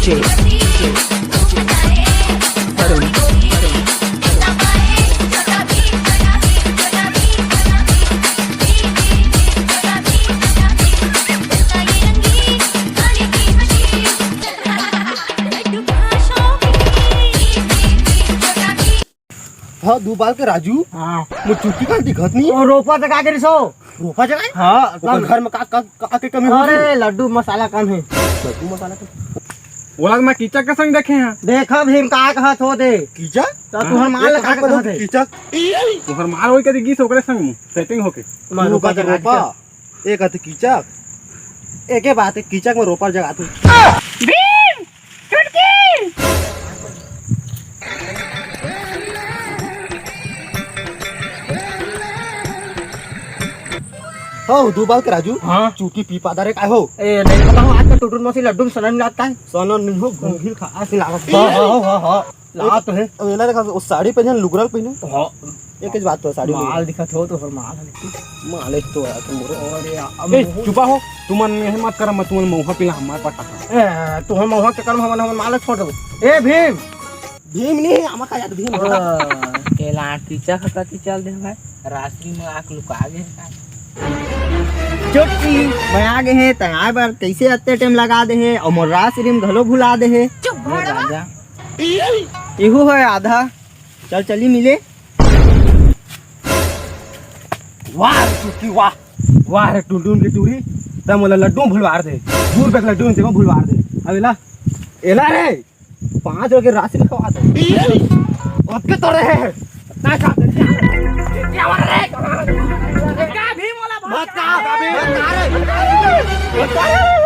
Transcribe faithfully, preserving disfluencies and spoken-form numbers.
हाँ, दू बाल के राजू। हाँ। मोर चुकी का दिखत नहीं। ओ, रोपा तक आगे रिसो। रोपा जगह? हाँ, ओकर तब घर में का, का, का के कमी होत हे? लड्डू मसाला कम हे। लड्डू मसाला कम। ओला मैं कीचक के संग देखे हँव। देखा भीम का कहत हो दे। कीचक? त तुँहर माल ला का कहत हे? कीचक। तुँहर माल होई कदी गिस ओकरे संग में setting होके। मैं रोपा जगह रोपा। एक हाथ कीचक, एके बात हे, कीचक में रोपा जगाथँव। भीम! चुटकी! हो, दू बाल के राजू, हाँ। चुटकी पी पादा रे, काय हो? ए, नहीं पता हो, आज का टुटुर मौसी लड्डू में सनन मिलाता है। सनन नहीं हो, घुंघिल खा, ऐसे लागत। हाँ, हाँ, हाँ, हाँ। ला तो हे। अब एला देखा, वो साड़ी पहने, लुगरा पहने। हाँ। एक ही बात तो साड़ी में। माल दिखत हो तो फिर माल है। माल एक तो है, तुम बोलो। अरे, अब ए, चुपा हो, तुमन यही मत कर, मैं तुमन मौहा पिला हमारे पास टका। ए, तुहर मौहा के कर, हमन, हमन माल छोड़ दो। ए, भीम। भीम नहीं है, आमा का याद भीम। केला कीचक कति चल दे भाई, राशि में आँख लुका गे हे का? चुटकी, मैं आ गे हे, तैं आए बर कैसे अत्ते टाइम लगा दे हे, अउ मोर राशि में घलो भुला दे हे। चुप, ए राजा। इहू है आधा। चल, चली मिले। वाह रे टुकी, वाह। वाह रे टुनटुन के टूरी। तैं मोला लड्डू भुलवार दे। दू रुपया के लड्डू में भुलवार दे। अब एला, एला रे। पाँच रुपया के राशि में खवा दे। ओतके तो रहे। इतना काम करके आ रहे। क्या हो रहा है? क्या भी मोला मत कहा, मत कहा रे। मत कहा रे।